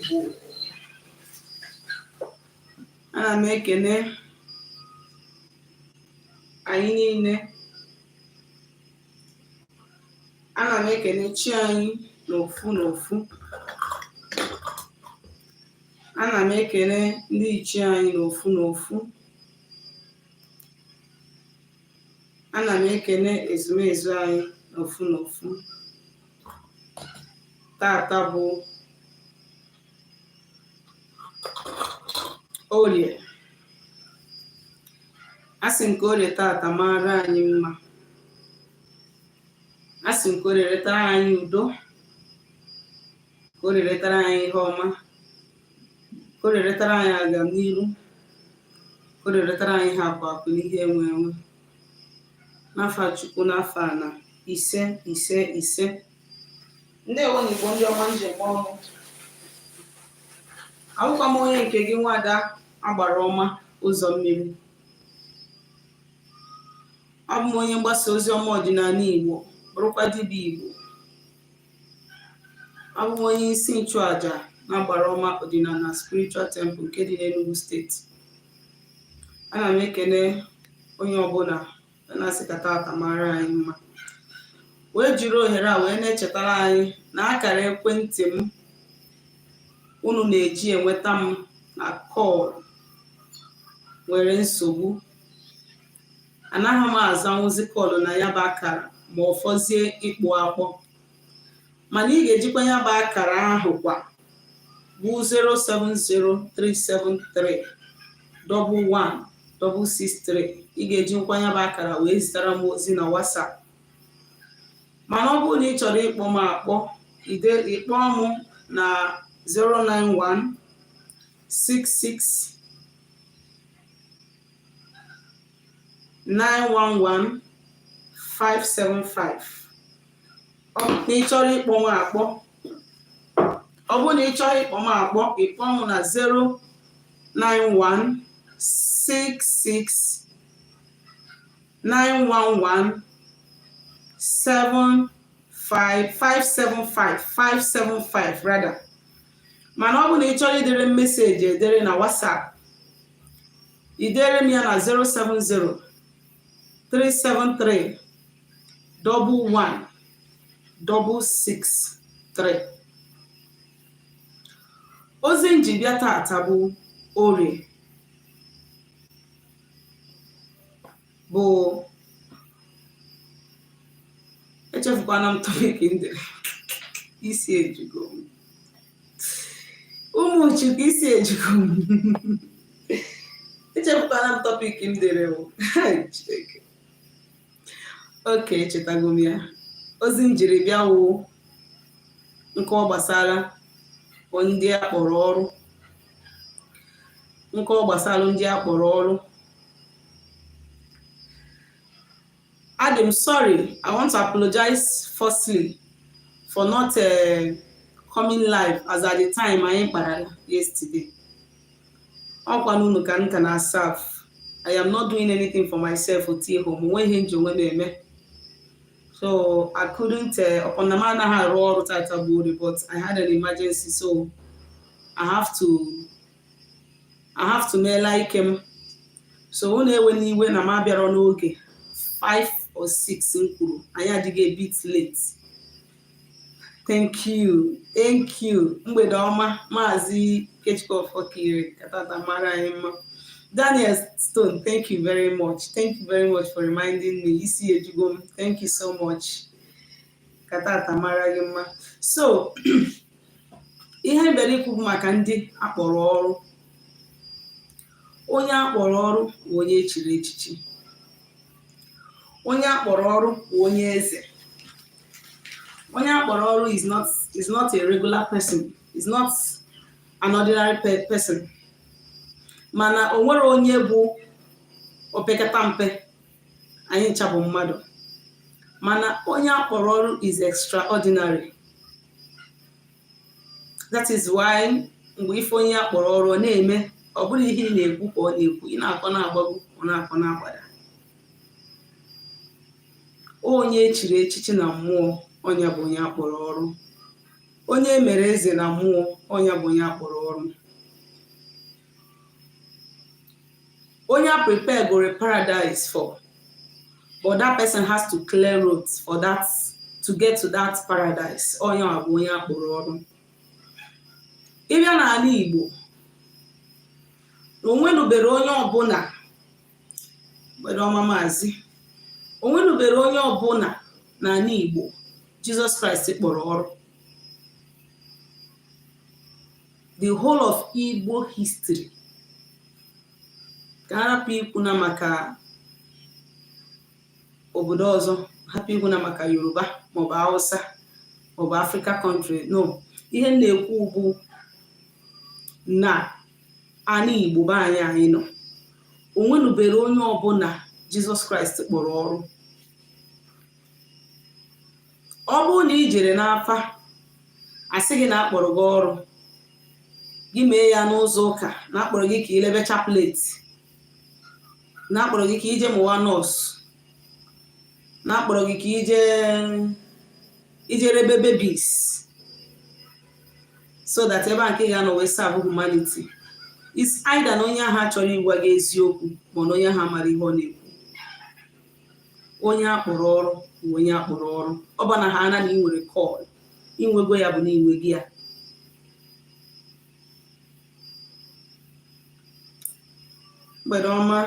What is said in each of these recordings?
Igbo. Ana m ekene anyị niile. Ana m ekene chi anyị n'ofu n'ofu. Ana m ekene ndị ichie anyị n'ofu n'ofu. Ana m ekene ezumezu anyị n'ofu n'ofu. Tata bụ Orie. A sị m ka orie tata mara anyị mma. A sị m ka orie letara anyị udo, ka orie letara anyị ihe ọma, ka orie letara anyị agamniru, ka orie letara anyị ihe akụ akụ na ihe enwe enwe. N'afa Chukwu, n'afa ana, ise ise ise. Ndewo na Igbo ndị ọma m ji eme ọnụ. Abụkwa m onye nke gị, nwada Agbara Ọma Ụzọ Mmiri. Abụ m onye mgbasa ozi ọma ọdịnala Igbo, bụrụkwa dibịa Igbo. Abụ m onye isi nchụaja na Agbara Ọma Ọdịnala Spiritual Temple nke dị n'Enugu Steeti. Ana m ekene onye ọbụla na-asị ka tata mara anyị mma, wee jiri ohere a wee na-echetara anyị na akara ekwentị m unu na-eji enweta m na call nwere nsogbu. Anaghị m azanwuzi call na ya bụ akara ma ọ fọzie ịkpọ akpọ, mana ị ga-ejikwa ya bụ akara ahụ kwa bụ 070 373 11663. Ị ga-ejikwa ya bụ akara wee zitara m ozi na WhatsApp. Mana ọ bụrụ na ị chọrọ ịkpọ m akpọ, ịkpọọ m na 091 66 911 575. Na ị chọrọ ịkpọ m akpọ, ọ bụrụ na ị chọrọ ịkpọ m akpọ, ịkpọ m na 091 66 911 75 575 575 rather. Mana ọ bụrụ na ị chọrọ idere m message edere na WhatsApp, idere m ya na 070 373 11 663. Ozi m ji bịa tata bụ orie, bụ echefukwana m topic m dere. Isi ejugo m, ụmụ Chukwu, isi ejugo m. Echefukwana m topic m dere o. Chineke, okay, echetago m ya. Ozi m jiri bịa wụ nke ọ gbasara ndị a kpọrọ ọrụ, nke ọ gbasara ndị a kpọrọ ọrụ. Adị m sorry, I want to apologize firstly for not coming live as at the time anyị kpara yesterday. Ọkwa n'unu ka m ka na serve. I am not doing anything for myself otie home onwe ihe nji onwe m eme, so I couldn't upon na m anaghị arụ ọrụ tata bụ orie, but I had an emergency, so I have to meela ike m. So unu ewe n'iwe na m abịarọ n'oge 5 or 6 m kwuru. Anyị adịghị a bit late. Thank you, thank you. Mgbede ọma, Maazị Ikechukwu Ọfọkire, ka tata mara anyị mma. Daniel Stone, thank you very much. Thank you very much for reminding me. Isi ejugo m. Thank you so much. Ka tata mara gị mma. So ihe m bịara ikwu bụ maka ndị akpọrọ ọrụ. Onye akpọrọ ọrụ bụ onye echiri echichi. Onye akpọrọ ọrụ bụ onye eze. Onye akpọrọ ọrụ is not a regular person, is not an ordinary person. Mana o nwere onye bụ opekata mpe, anyị ncha bụ mmadụ, mana onye akpọrọ ọrụ is extraordinary. That is why mgbe ife onye akpọrọ ọrụ ọ na-eme, ọ bụrụ ihe ị na-ekwu ka ọ na-ekwu, ị na-akọ na-agbago, ọ na-akọ na-agbada. Onye echiri echichi na mmụọ, onye bụ onye akpọrọ ọrụ. Onye e mere eze na mmụọ, ọ nya bụ onye a kpọrọ ọrụ. Onye a prepare goro paradise for, but that person has to clear roads for that to get to that paradise. Ọ nya bụ onye a kpọrọ ọrụ. Ị bịa n'ala Igbo, na onwenubere onye ọbụla mgbede ọma maazị, onwenubere onye ọbụla n'ala Igbo Jizọs Kraịst kpọrọ ọrụ. The whole of Igbo history, ka a hapụ ikwu na maka obodo ọzọ, hapụ ikwu na maka Yoruba maọbụ Hausa maọbụ Africa country, no. Ihe m na-ekwu bụ na ana Igbo be anyị anyị nọ, onwenubere onye ọbụla Jizọs Kraịst kpọrọ ọrụ. Ọ bụrụ na ị jere n'afa, asị gị na akpọrọ gị ọrụ, gị mee ya n'ụzọ ụka, na akpọrọ gị ka ị lebe chaplet, na akpọrọ gị ka ije mụwa nọọsụ, na akpọrọ gị ka ije rebe babies, so that ebe a nke ị ga-anọ wee serve humanity. Is either na onye ahụ achọrọ ịgwa gị eziokwu, ma na onye ahụ amara ihe ọ na-ekwu. Onye akpọrọ ọrụ bụ onye akpọrọ ọrụ. Ọ bụ na ha ana na ị nwere call, inwego ya bụ na inwego ya. Mgbede ọma,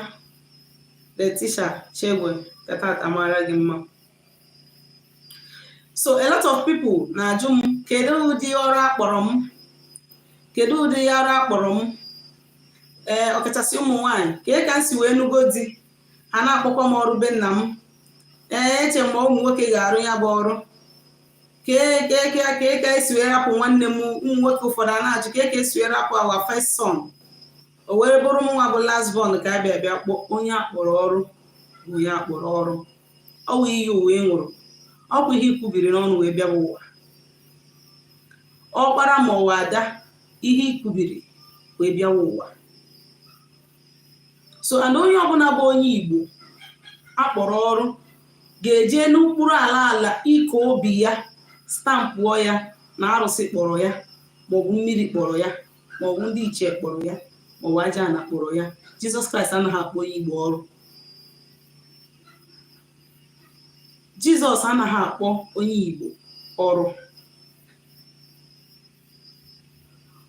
Letitia Chegwe, ka tata mara gị mma. So a lot of people na-ajụ m, kedu ụdị ọrụ akpọrọ m, kedu ụdị ọrụ akpọrọ m? Ee, ọkachasị ụmụ nwaanyị, ka ka m si wee nugo di, ha na-akpọkwa m ọrụ be nna m. Ee, eche m ụmụ nwoke ga-arụ ya bụ ọrụ. Kee ka esi wee rapụ nwanne m ụmụ nwoke ụfọdụ a na-ajụ ka esi wee rapụ our first son, o wee bụrụ m nwa bụ last born ka abịa bịa kpọọ. Onye akpọrọ ọrụ bụ onye akpọrọ ọrụ. Ọ wụ iyi ụwa ị ṅụrụ, ọ bụ ihe ikwubiri n'ọnụ wee bịa ụwa. Ọkpara ma ọwa ada, ihe ikwubiri wee bịawa ụwa. So and onye ọbụla bụ onye Igbo akpọrọ ọrụ ga-eje n'okpuru ala ala ike obi ya, stampụọ ya na arụsị kpọrọ ya, maọbụ mmiri kpọrọ ya, maọbụ ndị ichie kpọrọ ya, maọbụ aja ana kpọrọ ya. Jizọs Kraịst anaghị akpọ onye Igbo ọrụ. Jizọs anaghị akpọ onye Igbo ọrụ.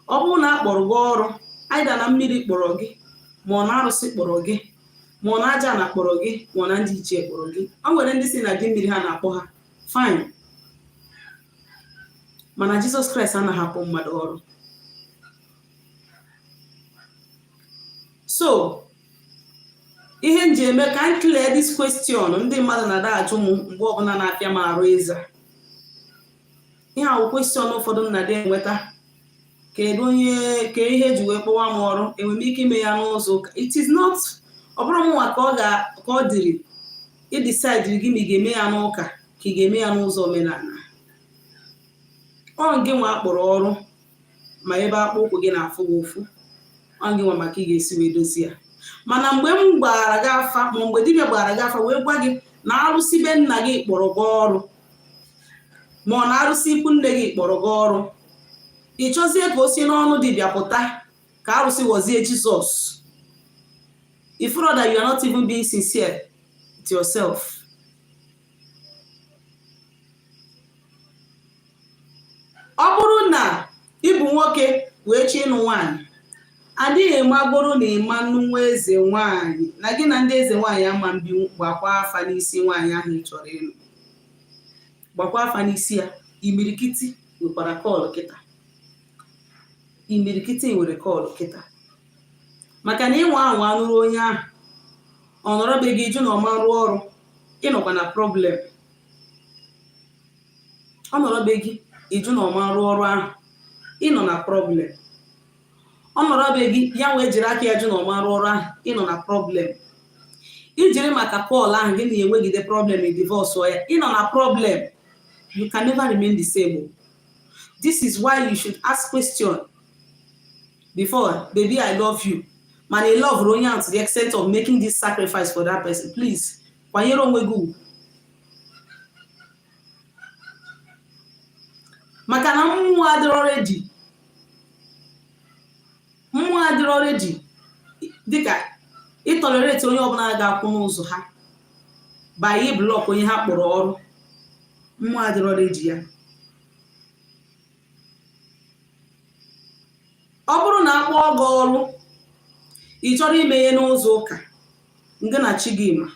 Ọ bụrụ na a kpọrọ gị ọrụ, either na mmiri kpọrọ gị, ma ọ na arụsị kpọrọ gị, ma ọ na aja ana kpọrọ gị, ma ọ na ndị ichie kpọrọ gị. O nwere ndị si na di mmiri ha na-akpọ ha, fine, mana Jizọs Kraịst anaghị akpọ mmadụ ọrụ. So ihe m ji eme ka m clear this question ndị mmadụ na-ada ajụ m mgbe ọbụla na-apịa m arụ ịza ihe ahụ, question ụfọdụ m na-adị enweta: kedu onye ka ihe eji wee kpọwa m ọrụ, enwere m ike ime ya n'ụzọ ụka? It is not, ọ bụrụ mụnwa ka ọ ga ka ọ dịrị ịdecide gị ma ị ga-eme ya n'ụka ka ị ga-eme ya n'ụzọ omenala. Ọ gị nwa akpọrọ ọrụ, ma ebe akpụ ụkwụ gị na-afụ gị ụfụ, ọ gị nwa maka ị ga-esi wee dozie ya. Mana mgbe m gbara gị afa, ma mgbe dibịa gbara gị afa wee gwa gị na arụsị be nna gị kpọrọ gị ọrụ, ma ọ na arụsị ikwu nne gị kpọrọ gị ọrụ, ị chọzie ka o si n'ọnụ dibịa pụta ka arụsị ghọzie Jizọs, if that you are not even being sincere with yourself. Ọ bụrụ na ị bụ nwoke wee chọọ ịnụ nwaanyị, adịghị emagoro na ịma nwa eze nwaanyị na gị na ndị eze nwaanyị ama mbi, gbakwa afa n'isi nwaanyị ahụ ị chọrọ ịnụ, gbakwa afa n'isi ya. Imirikiti nwekwara call kịta, imirikiti nwere call kịta, maka na ịnwa anwa anụrụ onye ahụ, ọ nọrọ be gị jụ na ọma rụọ ọrụ, ịnọkwa na problem. Ọ nọrọ be gị ịjụ na ọma rụọ ọrụ ahụ, ịnọ na problem. Ọ nọrọ be gị, ya wee jiri aka ya jụ na ọma rụọ ọrụ ahụ, ịnọ na problem. Ijiri maka call ahụ gị na-enwegide problem, divorce ya, ịnọ na problem. You can never remain the same. This is why you should ask question before. Baby, I love you, mana ị love onye ahụ to the extent of making this sacrifice for that person? Please, kwanyere onwe gị ugwu, Maka na mmụọ adịrọ ready, mmụọ adịrọ ready dịka ị tolerate onye ọbụla ga-akwụ n'ụzọ ha by block onye ha kpọrọ ọrụ. Mmụọ adịrọ ready ya. Ọ bụrụ na akpọọ gị ọrụ, ị chọrọ ime ihe n'ụzọ ụka, ngị na chi gị ma.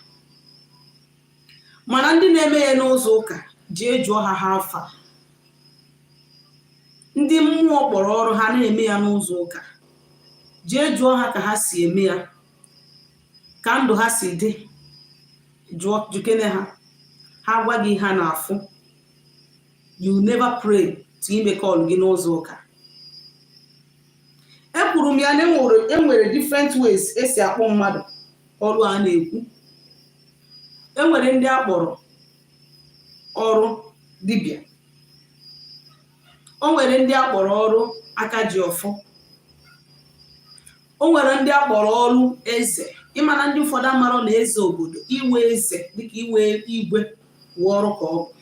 Mana ndị na-eme ya n'ụzọ ụka, jee jụọ ha ha afa. Ndị mmụọ kpọrọ ọrụ ha na-eme ya n'ụzọ ụka, jee jụọ ha ka ha si eme ya, ka ndụ ha si dị. Jụọ, jukene ha, ha gwa gị ha na-afụ. You never pray to ime call gị n'ụzọ ụka. Ekwuru m ya na enwere different ways esi akpọ mmadụ ọrụ. A na-ekwu enwere ndị akpọrọ ọrụ dibịa, o nwere ndị akpọrọ ọrụ aka ji ọfọ, o nwere ndị akpọrọ ọrụ eze. Ịmana ndị ụfọdụ amarọ na eze obodo, iwe eze dịka iwe igwe wụ ọrụ ka ọ bụ.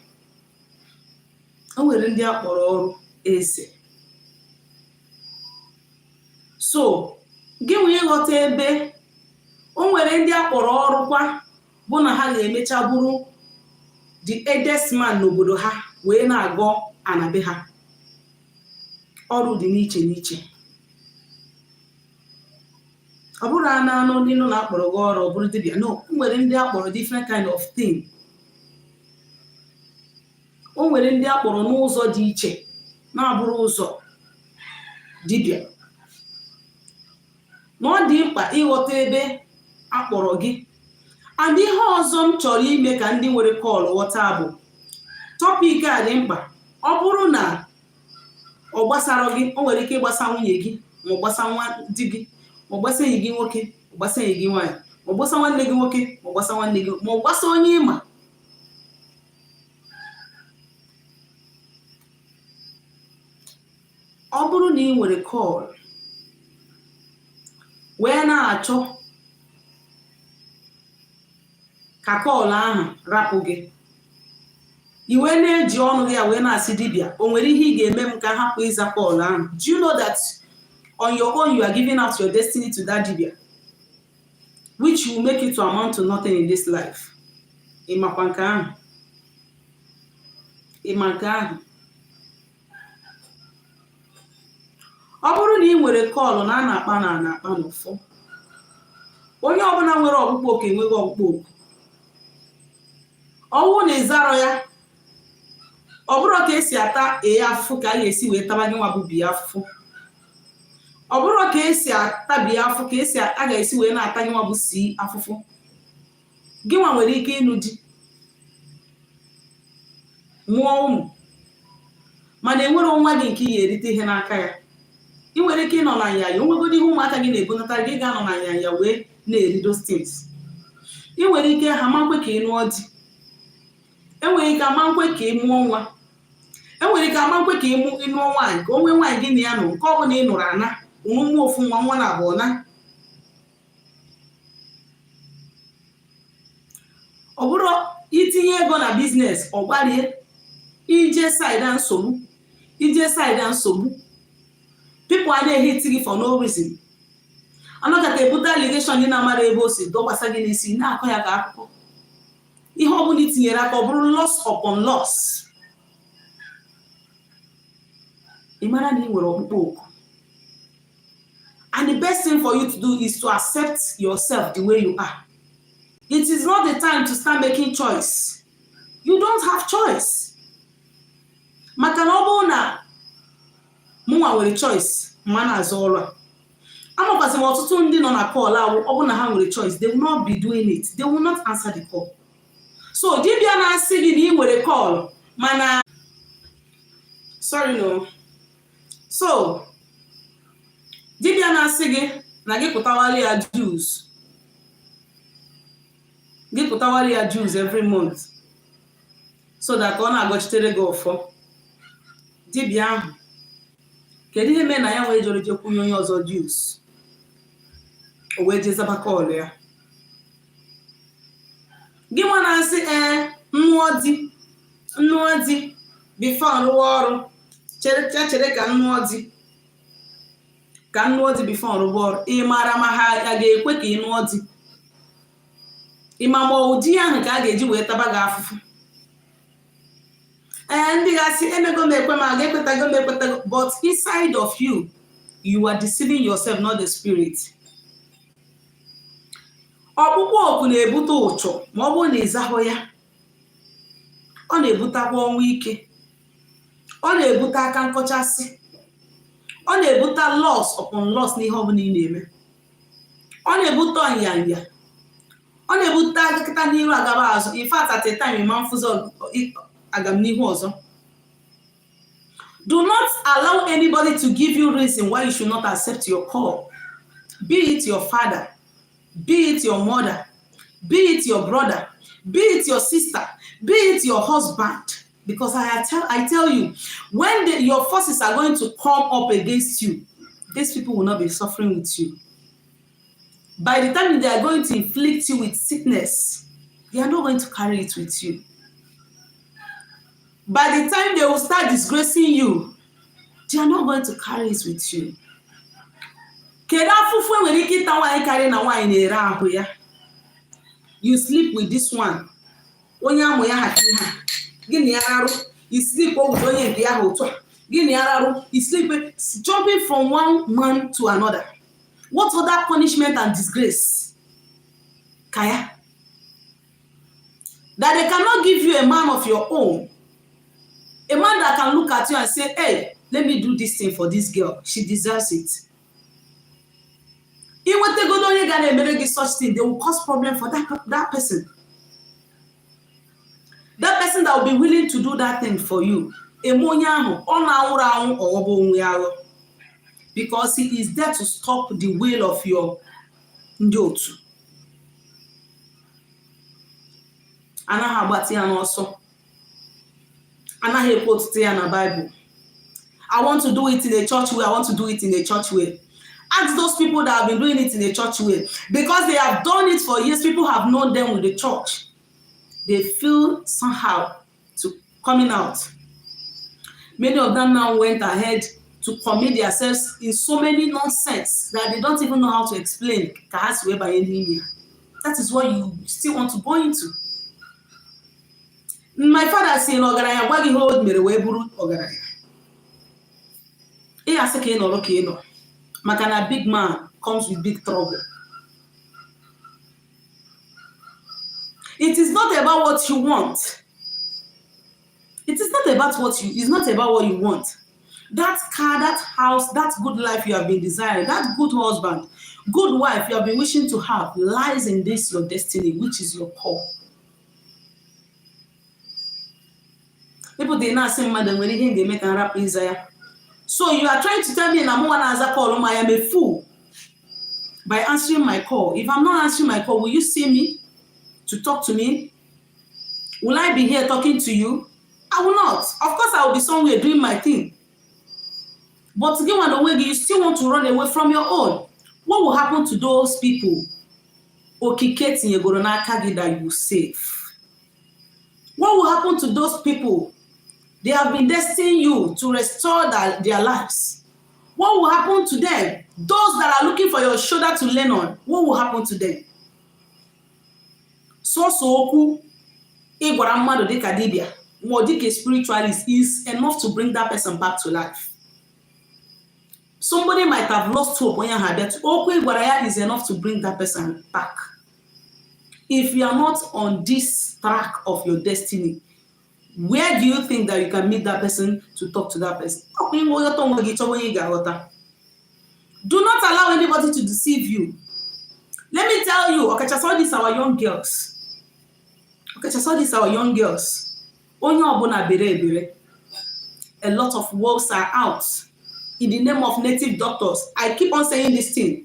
O nwere ndị akpọrọ ọrụ eze. So gị nwee ịghọta ebe o nwere ndị akpọrọ ọrụ kwa bụ na ha ga-emecha bụrụ the eldest man n'obodo ha wee na-agọ anabe ha. Ọrụ dị n'iche n'iche. Ọ bụrụ a na-anụ ndị nọ na akpọrọ gị ọrụ, ọ bụrụ dibịa, no. O nwere ndị akpọrọ different kind of thing. O nwere ndị akpọrọ n'ụzọ dị iche na-abụrụ ụzọ dibịa. Na ọ dị mkpa ịghọta ebe akpọrọ gị. And ihe ọzọ m chọrọ ime ka ndị nwere call ghọta bụ topic a dị mkpa. Ọ bụrụ na ọ gbasara gị, o nwere ike ịgbasa nwunye gị, ma ọ gbasa nwa di gị, ma ọ gbasa enyi gị nwoke, ma ọ gbasa enyi gị nwaanyị, ma ọ gbasa nwanne gị nwoke, ma ọ gbasa nwanne gị, ma ọ gbasa onye ịma. Ọ bụrụ na ị nwere call wee na-achọ ka call ahụ rapụ gị, i wee na-eji ọnụ gị ya wee na-asị dibịa, o nwere ihe ị ga-eme m ka m hapụ ịza call ahụ? Do you know that on your own you are giving out your destiny to that dibịa, which will make you to amount to nothing in this life? Ị makwa nke ahụ? Ị ma nke ahụ? Ọ bụrụ na ị nwere call na a na-akpa na a na-akpa n'ụfọ, onye ọbụla nwere ọkpụkpọ oku enweghị ọkpụkpọ oku. Ọwụ na ịzarọ ya, ọ bụrụ ka esi ata e afụfụ ka a ga-esi wee taba gị nwa bụ bi afụfụ. Ọ bụrụ ka esi atabi afụfụ ka esi a ga-esi wee na-ata gị nwa bụ si afụfụ. Gị nwa nwere ike ịnụ di, mụọ ụmụ, mana enwere nwa gị nke ị ga-erite ihe n'aka ya. Ị nwere ike ịnọ na nyanya, onwegodi ihe ụmụaka gị na-ebunata gị, ga-anọ na nyanya wee na-eri those things. Ị nwere ike ha ma nkwe ka ị nụọ di, enwere ike ama nkwe ka ị mụọ nwa, enwere ike ama nkwe ka ị nụọ nwaanyị, ka o nwee nwaanyị gị na ya nọ. Nke ọ bụla ị nụrụ ana ụmụ ofu nwa, nwa na abụọ na ọ bụrụ itinye ego na business, ọ gbarie. Ije side nsogbu, ije side nsogbu, people a na-ehit gị for no reason. Anọkata ebute allegation ị na-amara ebe o si dọkwasa gị n'isi, na-akọ ya ka akụkọ. Ihe ọ bụla itinyere aka, ọ bụrụ loss upon loss. Ị mara na ị nwere ọkpụkpọ oku, and the best thing for you to do is to accept yourself the way you are. It is not the time to start making choice. You don't have choice. Maka na ọ bụrụ na mụnwa nwere choice ma na-azụ ọrụ a, amakwasị m ọtụtụ ndị nọ na call awụ, ọ bụrụ na ha nwere choice, they will not be doing it. They will not answer the call. So dibịa na-asị gị na ị nwere call, mana sorry, no. So dibịa na-asị gị na gị pụtawara ya dues, gị pụtawara ya dues every month so that ka ọ na-agọchitere gị ọfọ, dibịa ahụ, kedu ihe mee na ya wee jere jekwunye onye ọzọ dues, o wee jee zaba call ya? Gị nwa na-asị, ee, nnụọ di, nnụọ di before rụwa ọrụ. Chere, chere ka m nụọ di, ka m nụọ di before rụba ọrụ. Ị mara ma ha a ga-ekwe ka ị nụọ di? Ị ma ma ụdị ahụ ka a ga-eji wee taba gị afụfụ? Ee, ndị ga-asị emego m ekwe, m aga ekwetago m ekwetago, but inside of you, you are deceiving yourself, not the spirit. Ọkpụkpọ oku na-ebute ụchụ. Ma ọ bụrụ na ịzahụ ya, ọ na-ebutekwa ọnwụ ike, ọ na-ebute aka nkọchasị, ọ na-ebute loss upon loss n'ihe ọbụla ị na-eme, ọ na-ebute ọnyanya, ọ na-ebute agakịta n'iru agaba azụ. In fact, at a time, ịma mfụzi agamnihu ọzọ. Do not allow anybody to give you reason why you should not accept your call, be it your father, be it your mother, be it your brother, be it your sister, be it your husband, because I tell you, when your forces are going to come up against you, these people will not be suffering with you. By the time they are going to inflict you with sickness, they are not going to carry it with you. By the time they will start disgracing you, they are not going to carry it with you. Kedu afụfụ enwere ike ịta nwaanyị karịa na nwaanyị na-ere ahụ ya? You sleep with this one, onye amụ ya ha ihe a, gị na ya rarụ. You sleep with onye nke ya ha otu a, gị na ya rarụ. You sleep, jumping from one man to another. What other punishment and disgrace ka ya that they cannot give you a man of your own, a man that can look at you and say, "Hey, let me do this thing for this girl, she deserves it"? Inwetagodo onye ga na-emere gị such thing, they will cause problem for that person. That person that will be willing to do that thing for you, eme onye ahụ ọ na-anwụrụ anwụ, ọghọbụ onwe ya aghọ, because he is there to stop the will of your ndị otu. Anaghị agbatị ya n'ọsọ, anaghị ekwu otutu ya na Bible. "I want to do it in a church way, I want to do it in a church way." Ask those people that have been doing it in a church way. Because they have done it for years, people have known them with the church, they feel somehow to coming out. Many of them now went ahead to commit themselves in so many nonsense that they don't even know how to explain ka ha si wee banye n'ime ya. That is what you still want to go into. My father si na ọgaranya gwa gị ihe o mere wee bụrụ ọgaranya, ị asị ka ị nọrọ ka ị nọ, maka na big man comes with big trouble. It is not about what you want. It is not about what you it's not about what you want. That car, that house, that good life you have been desiring, that good husband, good wife you have been wishing to have lies in this your destiny, which is your call. People dey na-asị mmadụ nwere ihe m ga-eme ka m rapụ ịza ya. So you are trying to tell me na mụnwa na-aza call ma I am a fool by answering my call? If I'm not answering my call, will you see me to talk to me? Will I be here talking to you? I will not. Of course, I will be somewhere doing my thing. But gị nwa na onwe gị, you still want to run away from your own. What will happen to those people okike tinyegoro n'aka gị that you save? What will happen to those people they have been destining you to restore their lives? What will happen to them? Those that are looking for your shoulder to lean on, what will happen to them? Sọsọ okwu ị gwara mmadụ dịka dibịa ma ọ dịka spiritualist is enough to bring that person back to life. Somebody might have lost hope, onye ahụ abịa, okwu ị gwara ya is enough to bring that person back. If you are not on this track of your destiny, where do you think that you can meet that person to talk to that person? Ọkwa inwe ghọta onwe gị, chọwa onye ị ga-aghọta. Do not allow anybody to deceive you. Let me tell you, ọkachasị all these our young girls, ọkachasị all these our young girls, onye ọbụla bere ebere. A lot of wolves are out in the name of native doctors. I keep on saying this thing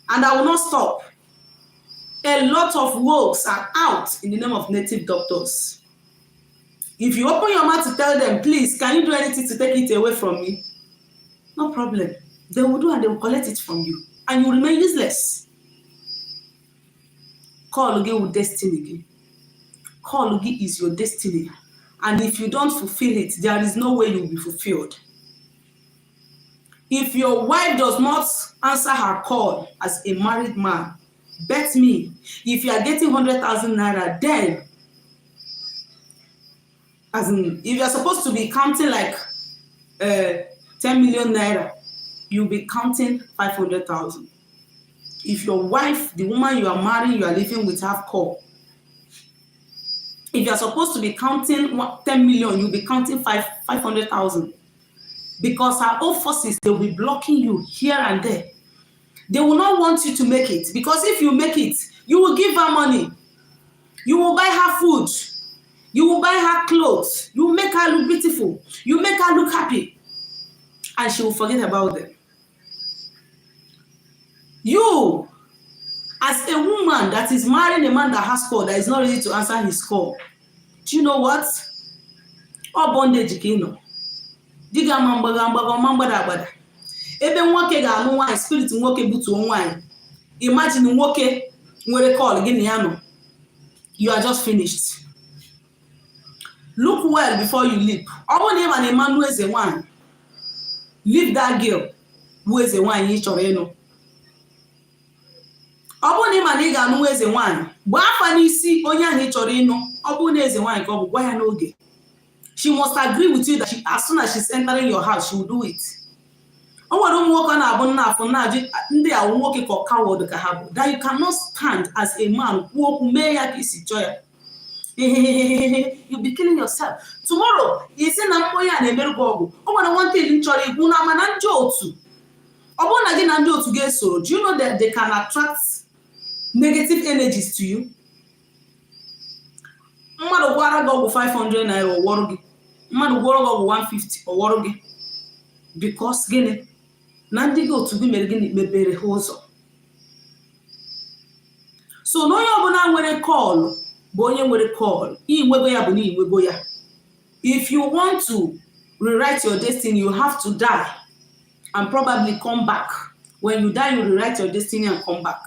and I will not stop. A lot of wolves are out in the name of native doctors. If you open your mouth to tell them, "Please, can you do anything to take it away from me?" no problem, they will do, and they will collect it from you and you remain useless. Call gị wụ destiny gị. Call gị is your destiny, and if you don't fulfill it, there is no way you will be fulfilled. If your wife does not answer her call as a married man, bet me, if you are getting 100,000 naira, then, as in, if you are supposed to be counting like 10 million naira, you'll be counting 500,000. If your wife, the woman you are marrying, you are living with, have call. If you are supposed to be counting 10 million, you'll be counting 500,000. Because her own forces, they'll be blocking you here and there. They will not want you to make it, because if you make it, you will give her money. You will buy her food. You will buy her clothes. You will make her look beautiful. You make her look happy. And she will forget about them. You, as a woman that is marrying a man that has call, that is not ready to answer his call, do you know what? Ọ bondage ka ị nọ. Di gị ama mgbaga mgbaga ọma mgbada agbada. Ebe nwoke ga-alụ nwaanyị, spirit nwoke butuo nwaanyị. Imagine nwoke nwere call gị na ya nọ. You are just finished. Look well before you leap. Ọ bụrụ na ị ma na ịmanụ eze nwaanyị, leave that girl bụ eze nwaanyị ị chọrọ ịnụ. Ọ bụrụ na ị ma na ị ga-anụ eze nwaanyị, gbaa afa n'isi onye ahụ ị chọrọ ịnụ. Ọ bụrụ na eze nwaanyị ka ọ bụ, gwa ya n'oge. She must agree with you that she, as soon as she's entering your house, she will do it. O nwere ụmụ nwoke na-abụ nna afọ na-ajụ ndị awụ nwoke ka coward ka ha bụ, that you cannot stand as a man kwuo okwu mee ya ka isi chọọ ya. You be killing yourself. Tomorrow, isi na mmụọ ya na-emerụ gị ọgwụ. O nwere one thing m chọrọ ikwu na mana ndị otu, ọ bụrụ na gị na ndị otu ga-esoro, do you know that they can attract negative energies to you? Mmadụ gwara gị ọgwụ 500 naira, ọwọrụ gị. Mmadụ gwọrọ gị ọgwụ 150, ọwọrụ gị. Because gịnị? Na ndị gị otu gị mere gịnị? Mepere ha ụzọ. So na onye ọbụla nwere call bụ onye nwere call. Inwego ya bụ na inwego ya. If you want to rewrite your destiny, you have to die and probably come back. When you die, you rewrite your destiny and come back.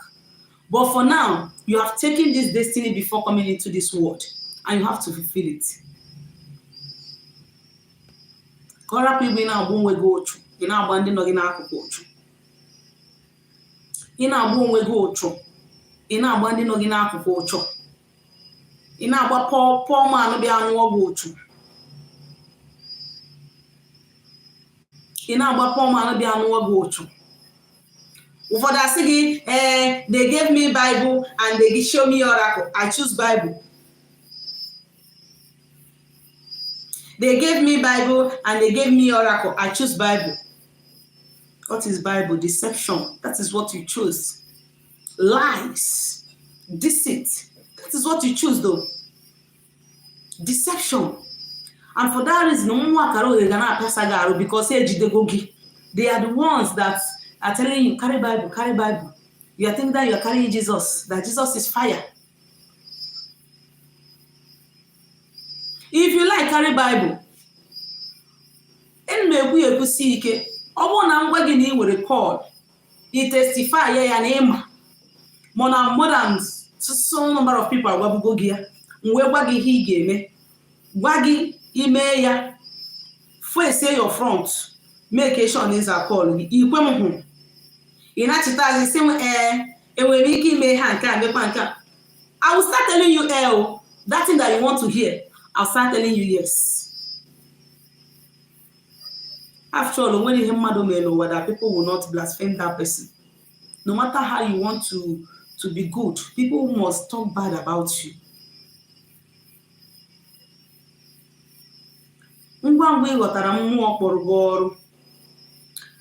But for now, you have taken this destiny before coming into this world, and you have to fulfill it. Ka ọ rapụ igwe, ị na-agba onwe gị ụchụ, ị na-agba ndị nọ gị n'akụkụ ụchụ. Ị na-agba onwe gị ụchụ, ị na-agba ndị nọ gị n'akụkụ ụchụ. Ị na-agba poor man bịa nụọ gị ụchụ. Ị na-agba poor man bịa nụọ gị ụchụ. Ụfọdụ asị gị, ee, they gave me Bible and they show me oracle. I choose Bible. They gave me Bible and they gave me oracle. I choose Bible. What is Bible? Deception. That is what you choose. Lies. Deceit. That is what you choose, though. Deception. And for that reason, nwa akara oghe ga na-apịasa gị arụ because ejidego gị. They are the ones that are telling you, carry Bible, carry Bible. You are thinking that you are carrying Jesus, that Jesus is fire. If you like, carry Bible. Enu m ekwu ya ekwusi ike. Ọ bụrụ na m gwa gị na ị nwere call, i testify ya ya na ịma. Mana more than so number of people agwabugo gị ya. M wee gwa gị ihe ị ga-eme. Gwa gị ime ya. Face your front. Make sure na ịza call gị. Ikwe m hụ. Ị na-achịta azụ sị m, ee, enwere m ike ime ha nke a, mekwa nke a. I will start telling you, oh, that thing that you want to hear. I'll start telling you yes. After all, when ihe mmadụ mere n'ụwa that people will not blaspheme that person. No matter how you want to be good, people must talk bad about you. Ngwa ngwa ị ghọtara mmụọ kpọrọ gị ọrụ,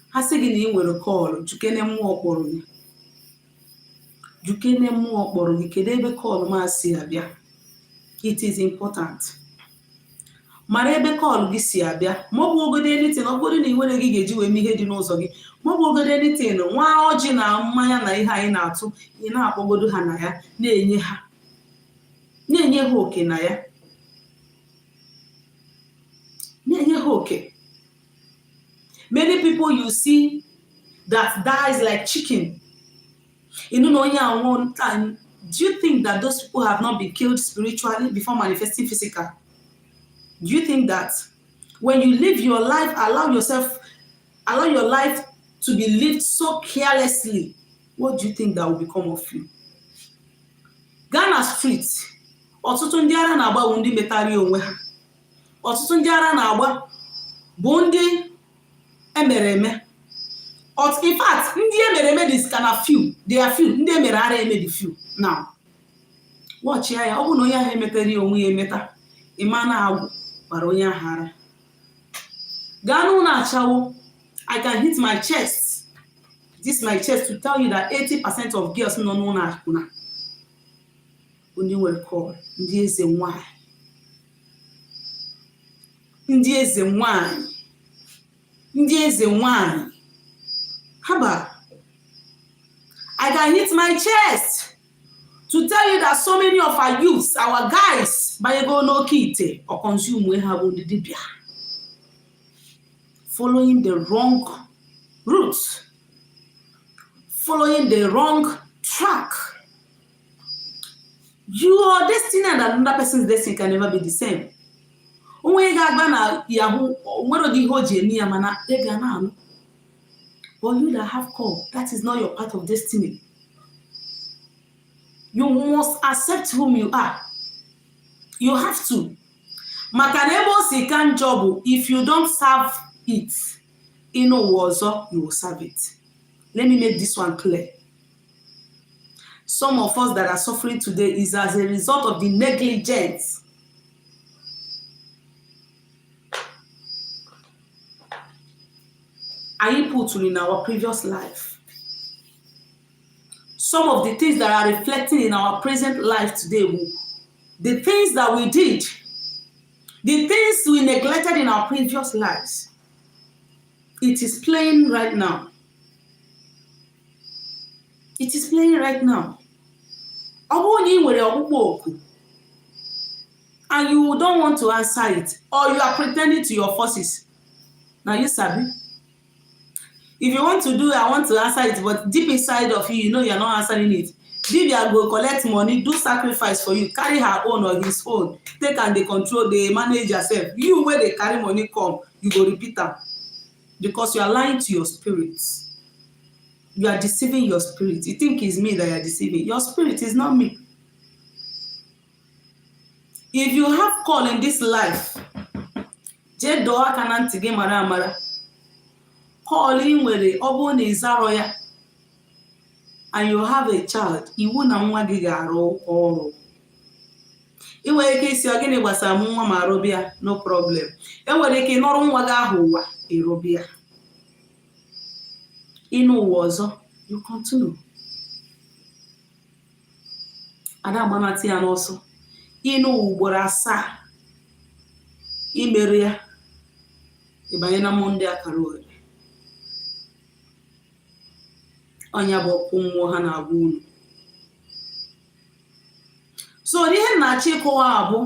ha sị gị na ị nwere call, jukene mmụọ kpọrọ gị. Jukene mmụọ kpọrọ gị, kedu ebe call m si abịa? It is important. Mara ebe call gị si abịa. Ma ọ bụ ogodo anything, ọ bụrụ na ị nwere gị ga-eji wee mee ihe dị n'ụzọ gị, ma ọ bụ ogodo anything, nwa ọjị na mmanya na ihe anyị na-atụ, ị na-akpọgodo ha na ya, na-enye ha oke na ya, na-enye ha oke. Many people you see that dies like chicken. You know, onye anwụ time. Do you think that those people have not been killed spiritually before manifesting physical? Do you think that when you live your life, allow yourself, allow your life to be lived so carelessly, what do you think that will become of you? Gaa na street, ọtụtụ ndị ara na-agba bụ ndị metara onwe ha. Ọtụtụ ndị ara na-agba bụ ndị emere eme. In fact, ndị emere eme dị ka na few. They are few. Ndị emere ara eme dị few. Now watch ya. Ọ bụrụ na onye ahụ emetara ya onwe ya emeta, ịma na agwụ gbara onye ahụ ara. Gaa n'ụlọ achawo. I can hit my chest, this my chest, to tell you that 80% of girls nọ n'ụlọ akwụna bụ ndị nwere call. Ndị eze nwanyị, ndị eze nwanyị, ndị eze nwanyị. Haba, I can hit my chest to tell you that so many of our youths, our guys, banyego n'oke ite or consume ha bụ ndị dibịa, following the wrong route, following the wrong track. Your destiny and another person's destiny can never be the same. Onwe ga-agba na yahoo nwere ụdị ihe o ji eme ya, mana ị ga na-anụ. But you that have call, that is not your part of destiny. You must accept whom you are. You have to, maka na ebe o si ka njọ bụ if you don't serve it in ụwa ọzọ, you will serve it. Let me make this one clear. Some of us that are suffering today is as a result of the negligence anyị put in our previous life. Some of the things that are reflecting in our present life today will the things that we did, the things we neglected in our previous lives. It is playing right now. It is playing right now. Ọ bụrụ na ị nwere ọkpụkpọ oku and you don't want to answer it, or you are pretending to your forces, na you sabi. If you want to do, "I want to answer it," but deep inside of you, you know you are not answering it. Dibia go collect money, do sacrifice for you, carry her own or his own, take am dey control, dey manage yourself. You wey dey carry money come, you go repeat am, because you are lying to your spirit. You are deceiving your spirit. You think it's me that you are deceiving. Your spirit is not me. If you have call in this life, jee dọọ aka na ntị gị, mara amara call ị nwere. Ọ bụrụ na ị zarọ ya and you have a child, iwu na nwa gị ga-arụ ọrụ. Ị nwere ike isi, "Ọ gịnị gbasara m? Nwa m arụbịa, no problem." Enwere ike ịnọrọ nwa gị ahụ ụwa ịrụbịa. Ịnụ ụwa ọzọ, you continue. Ada agbanata ya n'ọsọ. Ịnụ ugboro asaa, imere ya, ịbanye na mmụọ ndị akara ohere. Ọnya bụ ọkụ mmụọ ha na-agwa unu. So ihe m na-achọ ịkọwa bụ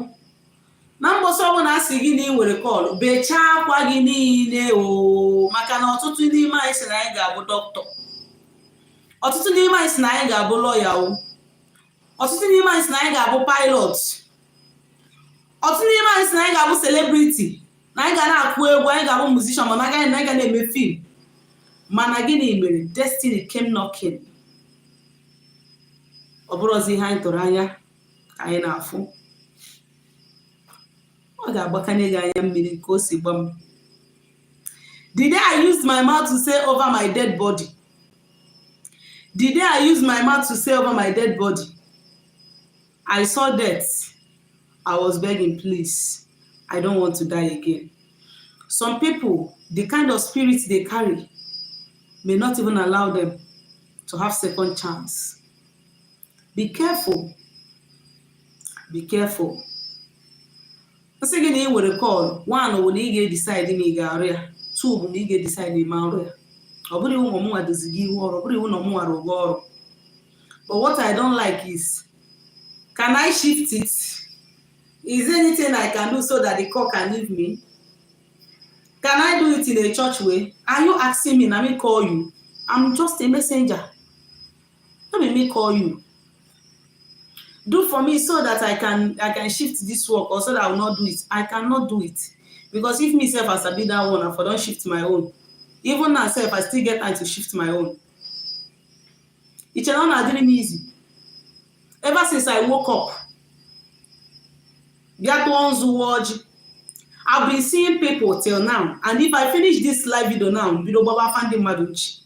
na mbọsị ọbụla a sị gị na ị nwere call, bechaa akwa gị niile o, maka na ọtụtụ n'ime anyị sị na anyị ga-abụ dọkịta, ọtụtụ n'ime anyị sị na anyị ga-abụ lọya o, ọtụtụ n'ime anyị sị na anyị ga-abụ pilot, ọtụtụ n'ime anyị sị na anyị ga-abụ celebrity, na anyị ga na-akụ egwu, anyị ga-abụ musician, mana agaghị na anyị ga na-eme film. Mana gịnị mere? Destiny came knocking. Ọ bụrụzi ihe anyị tụrụ anya ka anyị na-afụ. Ọ ga-agbakanye gị anya mmiri ka o si gba m. The day I used my mouth to say over my dead body, the day I used my mouth to say over my dead body, I saw death. I was begging, "Please, I don't want to die again." Some people, the kind of spirit they carry may not even allow them to have second chance. Be careful, be careful. Nsị gị na ị nwere call, one bụ na ị ga-edecide na ị ga-arụ ya, two bụ na ị ga-edecide na ị ma arụ ya. Ọ bụrụ iwu ma ọmụnwa dozi gị ihu ọrụ, ọ bụrụ iwu na ọmụnwa rụgo ọrụ. But what I don't like is, "Can I shift it? Is there anything I can do so that the call can leave me? Can I do it in a church way?" Are you asking me? Na me call you? I'm just a messenger. No be me call you. Do for me so that I can shift this work or so that I will not do it. I cannot do it, because if me sef I sabi that one, I for don shift my own. Even now sef, I still get time to shift my own. Iche na ọ na-adịrị m easy? Ever since I woke up, bịa tụọ nzu, wa ọjị, I've been seeing people till now. And if I finish this live video now, bido gbaba afa ndị mmadụ nchi.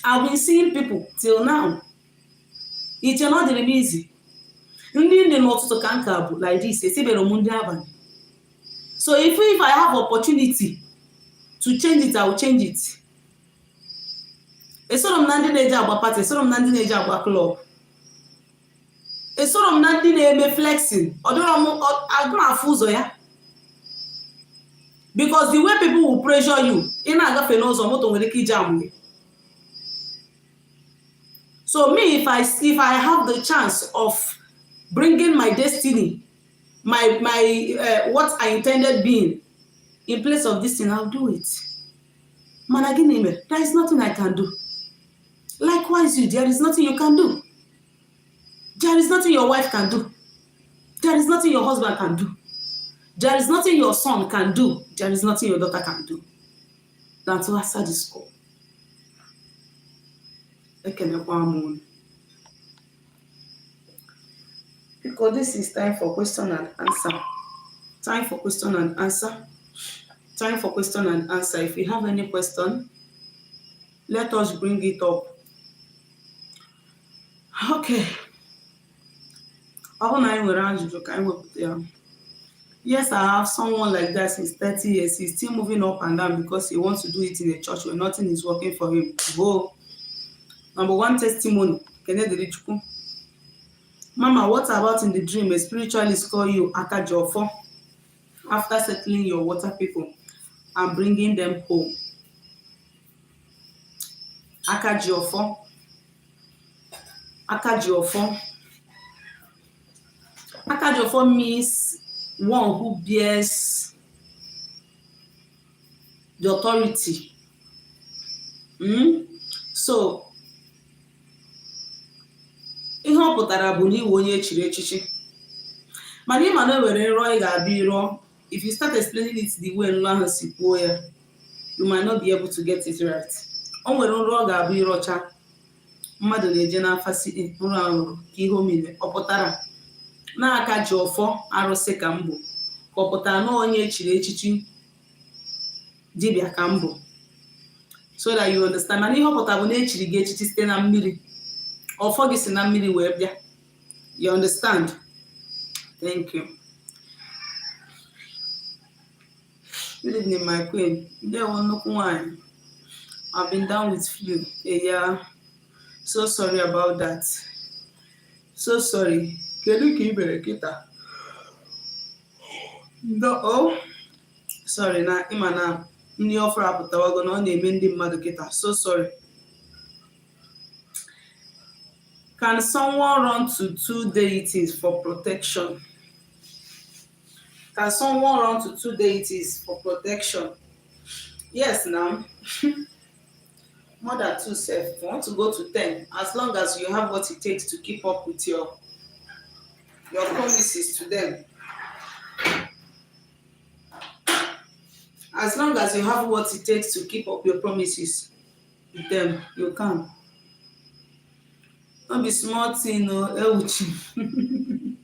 I've been seeing people till now. Iche na ọ dịrị m easy? Ndị nne n'ụtụtụ ka nka bụ like this, esibere m ndị abalị. So if I have opportunity to change it, I will change it. Esoro m na ndị na-eji agba party, esoro m na ndị na-eji agba club, esoro m na ndị na-eme flexing. Ọ dịrọ m agụ afụ ụzọ ya, because the way people will pressure you, ị na-agafe n'ụzọ, moto nwere ike iji amụ gị. So me, if I have the chance of bringing my destiny, my what I intended being, in place of this thing, I'll do it. Mana gịnị mere? There is nothing I can do. Likewise you, there is nothing you can do. There is nothing your wife can do. There is nothing your husband can do. There is nothing your son can do. There is nothing your daughter can do than to answer this call. Ekenekwa m unu. Because this is time for question and answer. Time for question and answer. Time for question and answer. If you have any question, let us bring it up. Okay. Ọ bụrụ na anyị nwere ajụjụ, ka anyị wepụta ya. Yes, I have someone like that since 30 years. He's still moving up and down because he wants to do it in a church where nothing is working for him. Go. Number one testimony. Kene dịrị Chukwu. Mama, what about in the dream a spiritualist call you Akajiofo after settling your water people and bringing them home? Akajiofo. Akajiofo. Akajiofo means one who bears the authority. So, ihe ọ pụtara bụ na iwe onye echiri echichi, mana ịma na e nwere nrọ ị ga-abịa ịrọ. If you start explaining it the way nrọ ahụ si kwuo ya, you might not be able to get it right. O nwere nrọ ọ ga-abụ ịrọcha, mmadụ na-eje n'afa si nrọ ahụ ka ihe o mere ọ pụtara n'aka ji ọfọ arụsị ka m bụ, ka ọ pụtara na onye echiri echichi dibịa ka m bụ, so that you understand. Mana ihe ọ pụtara bụ na echiri gị echichi site na mmiri, ọfọ gị si na mmiri wee bịa. You understand? Thank you. Good evening, my queen. Ndewo, nnukwu nwanyị. I've been down with flu. Yeah, so sorry about that. So sorry. Kedu ka ị mere kịta? Ndo oh, sorry na ịma na nri ọfụrụ apụtawago na ọ na-eme ndị mmadụ kịta. So sorry. Can someone run to two deities for protection? Can someone run to two deities for protection? Yes, now. More than two sef. If you want to go to 10, as long as you have what it takes to keep up with your promises to them. As long as you have what it takes to keep up your promises with them, you can. No be small thing o, Ewuchi.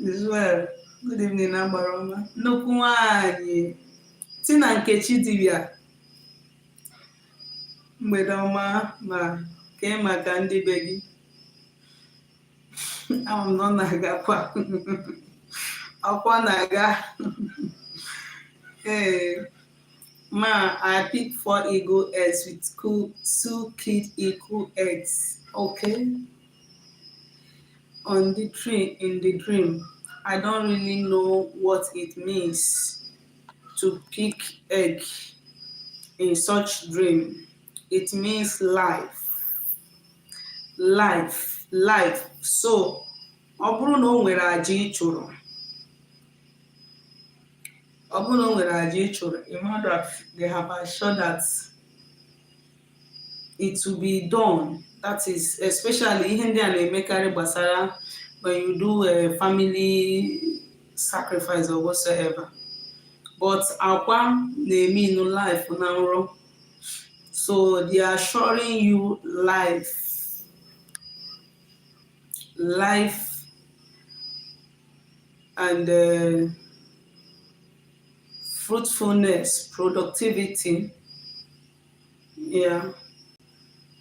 As well. Good evening, agbara ọma. Nnukwu nwanyị. Tina Nkechi dibịa. Mgbede ọma ma kee maka ndị be gị. Ama m na ọ na-agakwa. Ọkwa na-aga. Ee. Ma, I pick four eagle eggs with two kid eagle eggs. Okay. On the tree in the dream. I don't really know what it means to pick egg in such dream. It means life. Life. Life. So, ọ bụrụ na o nwere aja ị chụrụ, ọ bụrụ na o nwere aja ị chụrụ, you know that they have assured that it will be done. That is, especially ihe ndị a na-emekarị gbasara when you do a family sacrifice or whatsoever. But akwa na-eme inu life na nrọ. So they are assuring you life, life and fruitfulness, productivity. Yeah.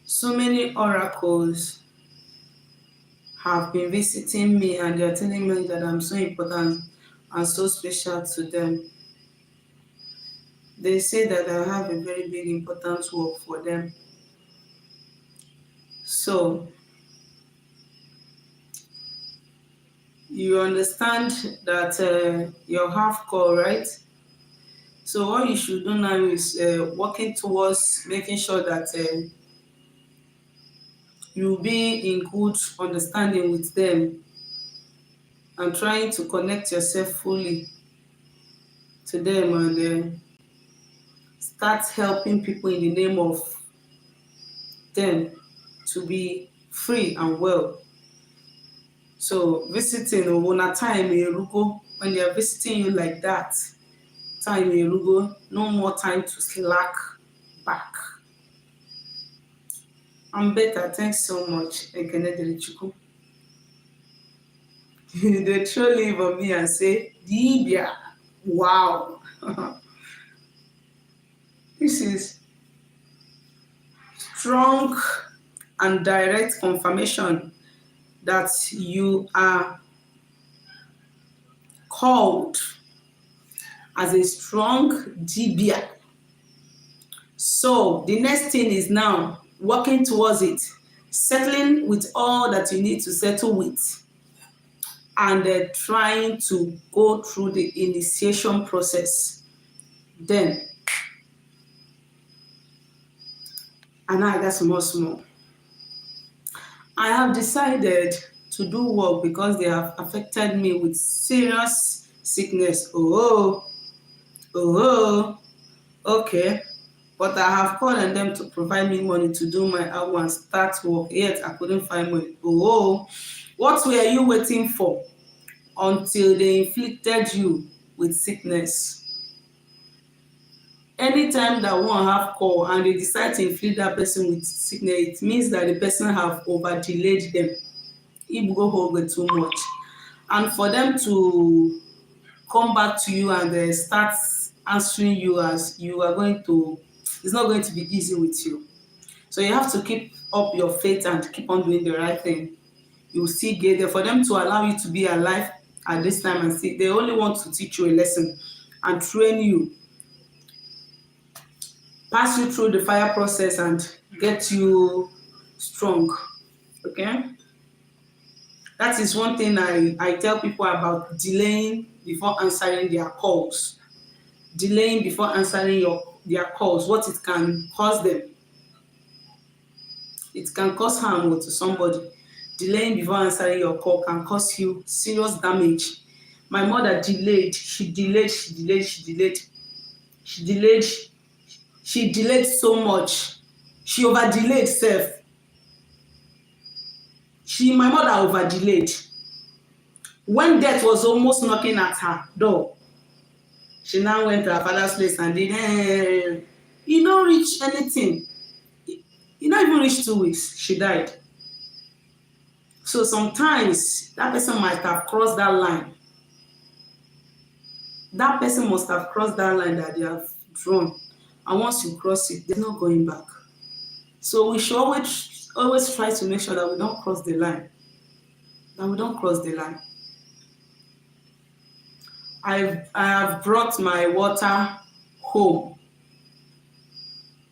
So many oracles have been visiting me and they're telling me that I'm so important and so special to them. They say that I have a very big important work for them. So you understand that you have call, right? So what you should do now is working towards making sure that you be in good understanding with them and trying to connect yourself fully to them and start helping people in the name of them to be free and well. So visiting na time erugo. When they are visiting you like that, time erugo, no more time to slack back. I'm better, thanks so much. Ekene dịrị Chukwu. They throw leave on me and say, "Dibia, wow." This is strong and direct confirmation that you are called as a strong dibia. So the next thing is now working towards it, settling with all that you need to settle with, and trying to go through the initiation process. Then, and I got small, small. I have decided to do work because they have affected me with serious sickness. Oh, okay. But I have called on them to provide me money to do my hour and start work. Yet I couldn't find money. Oh, what were you waiting for until they inflicted you with sickness? Anytime that one have call and they decide to inflict that person with sickness, it means that the person have over delayed them. Igbugo ha oge too much. And for them to come back to you and start answering you as you are going to, it's not going to be easy with you. So you have to keep up your faith and keep on doing the right thing. You will still get there. For them to allow you to be alive at this time and see, they only want to teach you a lesson and train you, pass you through the fire process and get you strong. Okay? That is one thing I tell people about delaying before answering their calls. Delaying before answering your their calls, what it can cause them. It can cause harm to somebody. Delaying before answering your call can cause you serious damage. My mother delayed, she delayed, she delayed, she delayed, she delayed, she delayed so much. She over delayed sef. She my mother over delayed. When death was almost knocking at her door, she now went to her father's place and did, eh, e no reach anything. E no even reach 2 weeks, she died. So sometimes that person might have crossed that line. That person must have crossed that line that they have drawn. And once you cross it, there's no going back. So we should always always try to make sure that we don't cross the line. That we don't cross the line. I have brought my water home.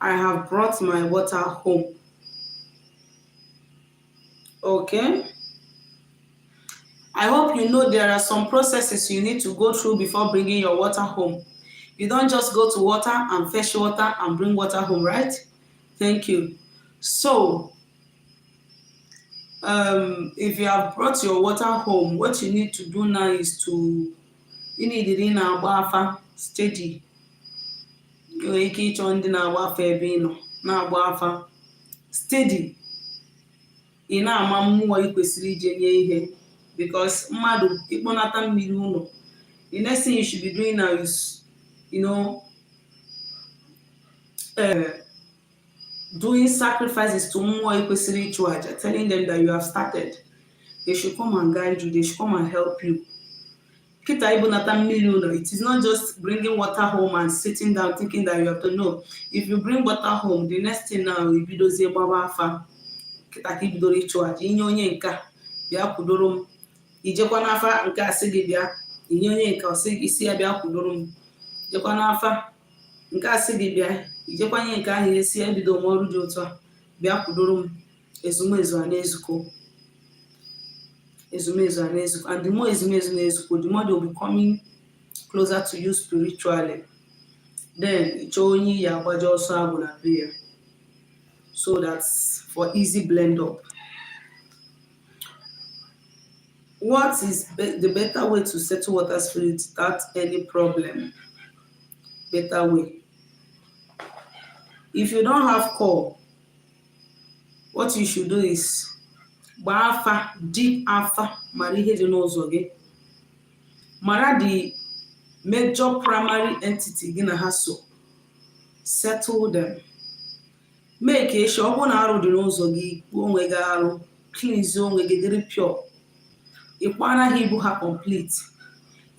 I have brought my water home. Okay. I hope you know there are some processes you need to go through before bringing your water home. You don't just go to water and fetch water and bring water home, right? Thank you. So, if you have brought your water home, what you need to do now is to, you need ị na-agba afa steady. Ị nwere ike ịchọ ndị na-agba afa ebe ị nọ na-agba afa steady. Ị na-ama mmụọ ị kwesịrị ije nye ihe because mmadụ ịkpọnata mmiri ụlọ, the next thing you should be doing now is doing sacrifices to mmụọ ị kwesịrị ịchụ aja, telling them that you have started. They should come and guide you, they should come and help you. Kịta ibunata mmiri ụlọ, it is not just bringing water home and sitting down thinking that you have to know. If you bring water home, the next thing now, ibidozie gbaba afa. Kịta ka ibidoro ịchụ aja, inye onye nke a, bịa kwudoro m. Ijekwa n'afa nke a, sị gị bịa, inye onye nke ọ sị gị si ya bịa kwudoro m. Jekwa n'afa nke a, sị gị bịa, ijekwa nye nke ahụ ihe, si ya ebido m ọrụ dị otu a, bịa kwudoro m. Ezumezu a na-ezukọ, ezumezu a na-ezukọ, and the more ezumezu na-ezukọ, the more they will be coming closer to you spiritually. Then ịchọọ onye iyi agbaje ọsọ agwụ na be ya, so that's for easy blend up. What is the better way to settle water spirit without any problem? Better way, if you don't have call, what you should do is gbaa afa, deep afa, mara ihe dị n'ụzọ gị, mara the major primary entity gị na ha so, settle them. Mee ka echi ọ bụrụ na arụ dị n'ụzọ gị, kpuo onwe gị arụ, cleanse onwe gị, dịrị pure, ịkwana ha ibu ha complete.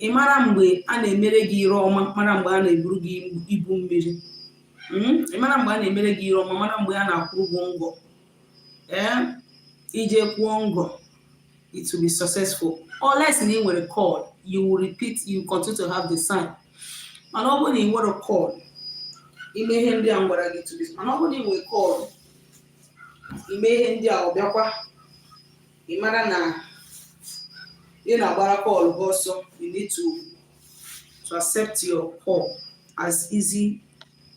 Ị mara mgbe a na-emere gị ire ọma, mara mgbe a na-eburu gị ibu mmiri. Ị mara mgbe a na-emere gị ire ọma, mara mgbe a na-akwụrụ gị ngọ. Ee, ije kwụọ ngọ, it will be successful, unless na ị nwere call, you will repeat, you continue to have the sign. Mana ọ bụrụ na ị nwere call, ime ihe ndị a m gwara gị to be. Mana ọ bụrụ na ị nwere call, ime ihe ndị a, ọ bịakwa, ị mara na ị na-agbara call gị ọsọ. You need to accept your call as easy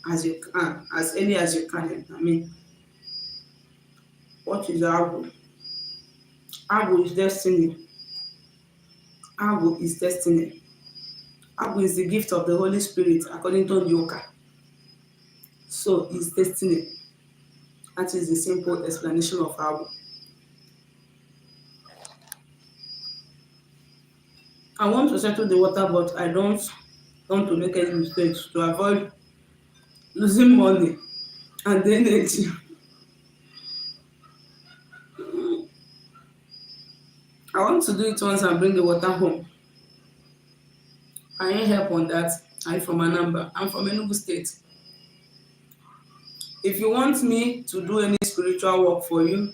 as you can, as early as you can. I mean, what is agwụ? Agwụ is destiny. Agwụ is destiny. Agwụ is the gift of the Holy Spirit according to ndị ụka. So it's destiny. That is the simple explanation of agwụ. I want to settle the water, but I don't want to make any mistakes to avoid losing money and energy. I want to do it once and bring the water home. Can you help on that? I'm from Anambra. I'm from Enugu State. If you want me to do any spiritual work for you,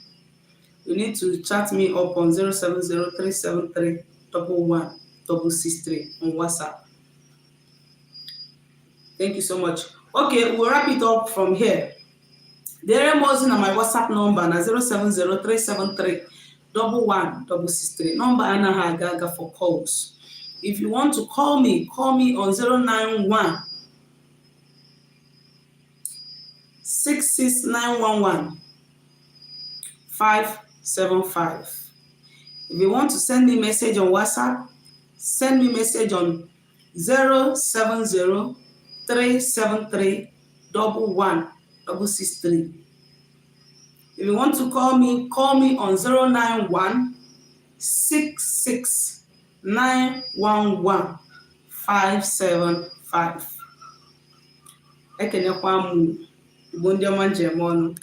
you need to chat me up on 070 11663 on WhatsApp. Thank you so much. Okay, we'll wrap it up from here. Dere m ozi na my WhatsApp number na 070 11663. Number anaghị aga aga for calls. If you want to call me, call me on 091 66911 575. If you want to send me message on WhatsApp, send me message on 070 373 11663. If you want to call me, call me on 091 66 911 575. Ekenekwa m Igbo ndị ọma njem ọnụ.